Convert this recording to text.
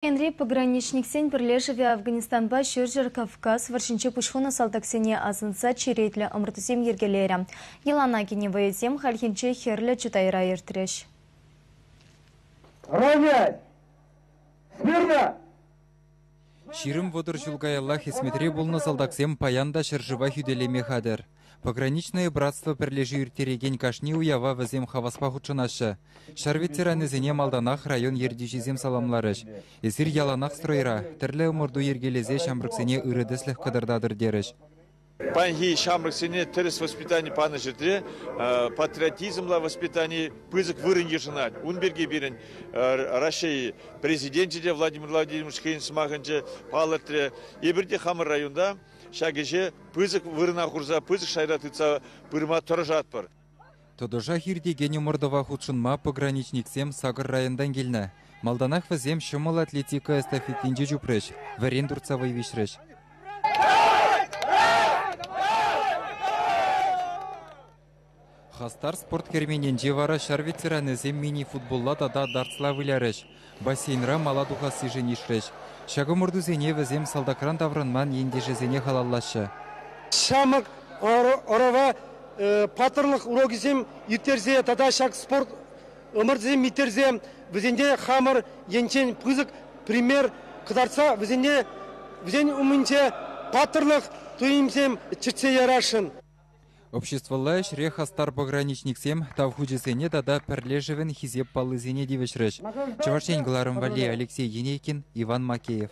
Енри пограничниксен пӗрлешӗвӗ Афганистанпа Ҫурҫӗр Кавказ вӑрҫинче пуҫ хунӑ салтаксене асӑнса черетлӗ ӑмӑртусем йӗркелерӗ. Йӑлана кӗнӗ вӑйӑсем хальхинче Хӗрлӗ Чутайра иртрӗҫ. Равнять! Смирно! 20-30 ҫул каялла хӗсметре пулнӑ салтаксем паян та ҫӗршыва хӳтӗлеме хатӗр. Пограничное братство пӗрлешӳ ирттерекен кашни уява вӗсем хаваспа хутшӑнаҫҫӗ. Ҫар ветеранӗсене малтанах район ертӳҫисем саламларӗҫ. Эсир яланах стройра, тӗрлӗ ӑмӑрту йӗркелесе ҫамрӑксене ырӑ тӗслӗх кӑтартатӑр терӗҫ. Паянхи ҫамрӑксене тӗрӗс воспитани панӑ ҫӗртре патриотизмла воспитани пысӑк вырӑн йышӑнать. Ун пирки пирӗн Раҫҫей Президенчӗ те Владимир Владимирович хӑйӗн сӑмахӗнче палӑртрӗ. Эпир те хамӑр районта ҫак ӗҫе пысӑк вырӑна хурса, пысӑк шайра тытса пыма тӑрӑшатпӑр. Тӑтӑшах иртекен ӑмӑртӑва хутшӑнма пограничниксем сакӑр районтан килнӗ. Малтанах вӗсем ҫӑмӑл атлетика эстафетинче чупрӗҫ, вӗрен туртса вӑй виҫрӗҫ. Хастар спорт керменӗнче вара ҫар ветеранӗсем мини-футболла тата дартсла вылярӗҫ, бассейнра мала тухассишӗн ишрӗҫ. Ҫак ӑмӑртусене вӗсем салтакран таврӑнман ентешӗсене халаллаҫҫӗ. Ҫамрӑк ӑрӑва паттӑрлӑх урокӗсем ирттерсе тата ҫак спорт ӑмӑртусем ирттерсе вӗсене хамӑр енчен пысӑк пример кӑтартса вӗсене вӗсен умӗнче паттӑрлӑх туйӑмсем чӗртсе ярасшӑн. Обществӑлла ӗҫре хастар пограничниксем тав хучӗсене тата пӗрлешӗвӗн хисеп паллисене тивӗҫрӗҫ. Чӑваш Ен кӑларӑм валли Алексей Енейкин, Иван Макеев.